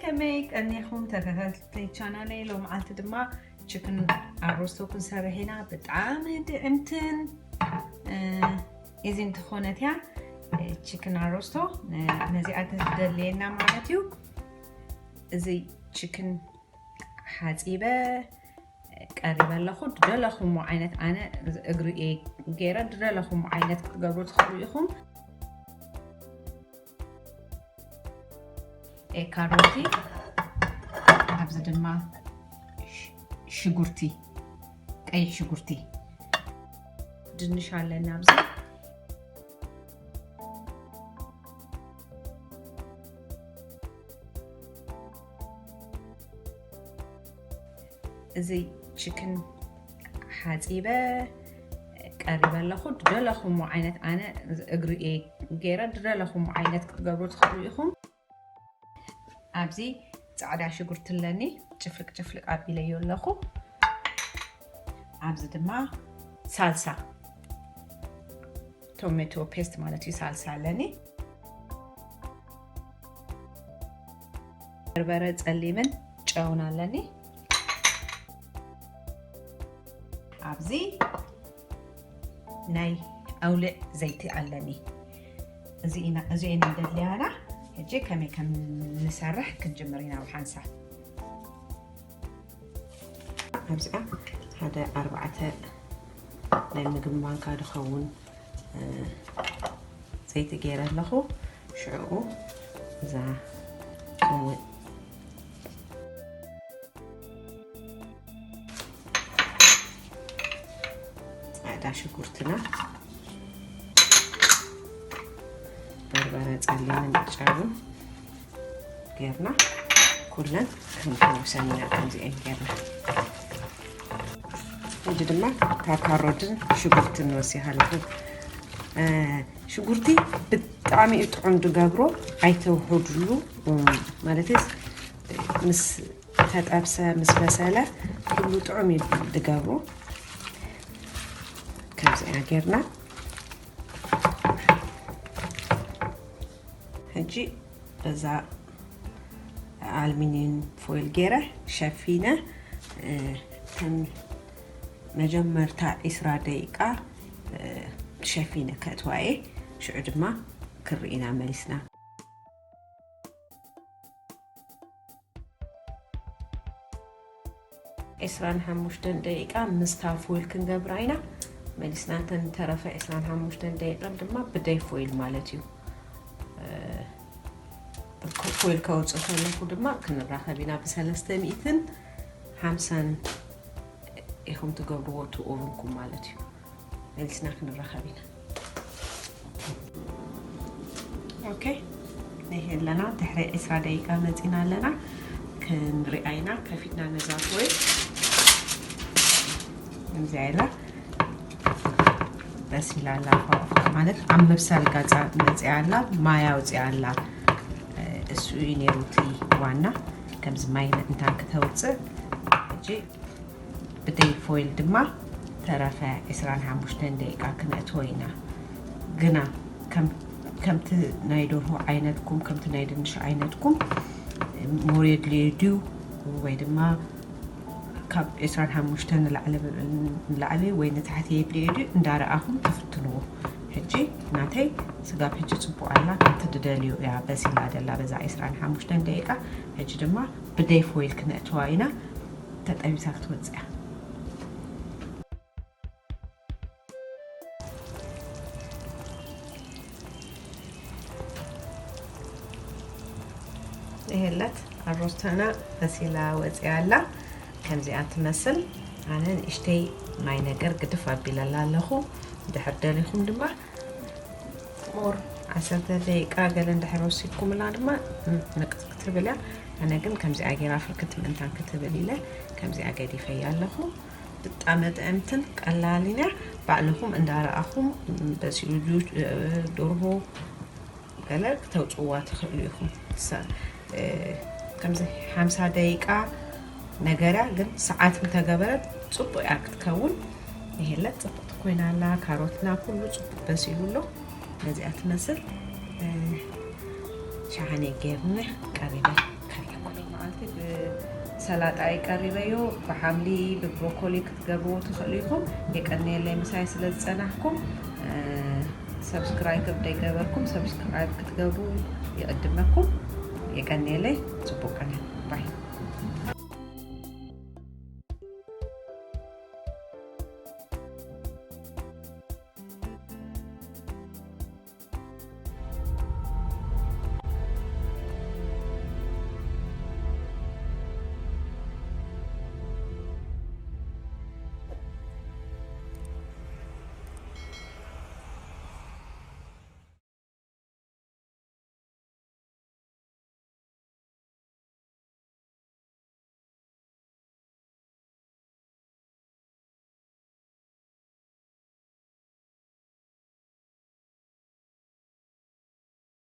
ከመይ ቀኒኹም ተኸታተልቲ ቻናለይ? ሎምዓልቲ ድማ ችክን ኣሮስቶ ክንሰርሕ ኢና። ብጣዕሚ ድዕምትን፣ እ፣ ኢዚን ትኾነት እያ። እ፣ ችክን ኣሮስቶ፣ እ፣ ነዚኣ ተደልየና ማለት እዩ። እዚ ችክን ሓጺበ ቀሪበ ኣለኹ። ድደለኹሞ ዓይነት፣ ኣነ እግሪ እየ ገይረ፣ ድደለኹሞ ዓይነት ክትገብሩ ትኽእሉ ኢኹም። እ፣ ካሮቲ፣ ኣብዚ ድማ ሽ-፣ ሽጉርቲ፣ ቀይሕ ሽጉርቲ፣ ድንሽ ኣለና ኣብዚ። እዚ ችክን ሓጺበ ቀሪበ ኣለኹ። ድደለኹሞ ዓይነት፣ ኣነ እግሪ እየ ገይረ፣ ድደለኹሞ ዓይነት ክትገብሩ ትኽእሉ ኢኹም። ኣብዚ ጻዕዳ ሽጉርቲ ኣለኒ፣ ጭፍልቅ ጭፍልቅ ኣቢለዮ ኣለኹ። ኣብዚ ድማ ሳልሳ፣ ቶሜቶ ፔስት ማለት እዩ፣ ሳልሳ ኣለኒ። በርበረ ጸሊምን ጨውን ኣለኒ። ኣብዚ ናይ ኣውልዕ ዘይቲ ኣለኒ። እዚ ኢና፣ እዚ ኢና ንደልያና። ሕጂ ከመይ ከም ንሰርሕ ክንጅምር ኢና ብሓንሳብ። ኣብዚኣ ሓደ ኣርባዕተ ናይ ምግቢ ማንካ ዝኸውን፣ እ፣ ዘይቲ ገይረ ኣለኹ። ሽዑ እዛ ከምኡ ጻዕዳ ሽጉርትና፣ በርበረ ጸሊምን ጨውን ጌርና ኩለን ክንሕውሰን ኢና። ከምዚኤን ጌርና ሕጂ ድማ እታ ካሮትን ሽጉርትን ወሲኻ ኣለኹ። እ፣ ሽጉርቲ ብጣዕሚ እዩ ጥዑም ዝገብሮ፣ ኣይተውሕድሉ። እም፣ ማለትስ ምስ ተጠብሰ፣ ምስ በሰለ ኩሉ ጥዑም እዩ ዝገብሮ። ከምዚኣ ጌርና ሕጂ በዛ ኣልሚኒየም ፎይል ገይረ ሸፊነ፣ እ፣ ከም መጀመርታ ዒስራ ደቂቃ፣ እ፣ ሸፊነ ከእትዋ እየ። ሽዑ ድማ ክርኢና መሊስና። ዒስራን ሓሙሽተን ደቂቃ ምስታ ፎይል ክንገብራ ኢና። መሊስና እንተ ንተረፈ ዒስራን ሓሙሽተን ደቂቃ ድማ ብደይ ፎይል ማለት እዩ። እ፣ ፎይል ከውፅእ ከለኹ ድማ ክንራኸብ ኢና። ብሰለስተ ሚእትን ሓምሳን ኢኹም ትገብርዎ እቲ ኦቨንኩም ማለት እዩ። መሊስና ክንራኸብ ኢና። ኦኬ፣ ነይ ኣለና። ድሕሪ ዒስራ ደቂቃ መጺና ኣለና። ክንሪኣ ኢና። ከፊትና ነዛ ፎይል። እዚኣ ኢላ በሲላ ኣላ። ማለት ኣብ ምብሳል ጋጻ መጺኣ ኣላ። ማይ ኣውጺኣ ኣላ። እሱ እዩ ነይሩ እቲ ዋና። ከምዚ ማይ እንታን ክተውጽእ። ሕጂ ብደይ ፎይል ድማ ተረፈ ዒስራን ሓሙሽተን ደቂቃ ክነእትዎ ኢና። ግና ከም-፣ ከምቲ ናይ ደርሆ ዓይነትኩም፣ ከምቲ ናይ ድንሽ ዓይነትኩም ሞር የድልዮ ድዩ ወይ ድማ ካብ ዒስራን ሓሙሽተን ንላዕሊ፣ ንላዕሊ ወይ ንታሕቲ የድልዮ ድዩ እንዳረኣኹም ትፍትንዎ። ሕጂ ናተይ ስጋብ ሕጂ ጽቡቕ ኣላ፣ ከምቲ ድደልዮ እያ በሲላ ደላ በዛ ዒስራን ሓሙሽተን ደቂቃ። ሕጂ ድማ ብደይ ፎይል ክነእትዋ ኢና። ተጠቢሳ ክትወጽእ እያ። ይሄለት ኣሮስተና በሲላ ወጽያ ኣላ። ከምዚኣ ትመስል። ኣነ ንእሽተይ ማይ ነገር ግድፍ ኣቢለላ ኣለኹ። ድሕር ደሊኹም ድማ ሞር ዓሰርተ ደቂቃ ገለ እንድሕር ወሲድኩምላ ድማ ንቅጽ ክትብል እያ። ኣነ ግን ከምዚኣ ጌራ ፍርክት ምእንታን ክትብል ኢለ ከምዚኣ ገዲፈያ ኣለኹ። ብጣዕሚ ጥዕምትን ቀላልን እያ። ባዕልኹም እንዳረኣኹም በሲሉ ድዩ፣ እ፣ ደርሆ ገለ ክተውፅዋ ትኽእሉ ኢኹም። ሰ-፣ እ፣ ከምዚ ሓምሳ ደቂቃ ነገርያ ግን ሰዓት እንተገበረት ጽቡቅ እያ ክትከውን። ይሄለት ጽብቅቲ ኮይና ኣላ። ካሮትና ኩሉ ጽቡቅ በሲሉ ኣሎ። ነዚኣ ትመስል። እ፣ ሸሓነ ገይርኒ ቀሪበ ከሪኩ። ማለት ብሰላጣ ይቀሪበዮ፣ ብሓምሊ ብብሮኮሊ ክትገብርዎ ትኽእሉ ኢኹም። የቀንየለይ ምሳይ ስለ ዝጸናሕኩም። ሰብስክራይብ ደይገበርኩም ሰብስክራይብ ክትገብሩ ይዕድመኩም። የቀንየለይ። ጽቡቅ ቀን ባይ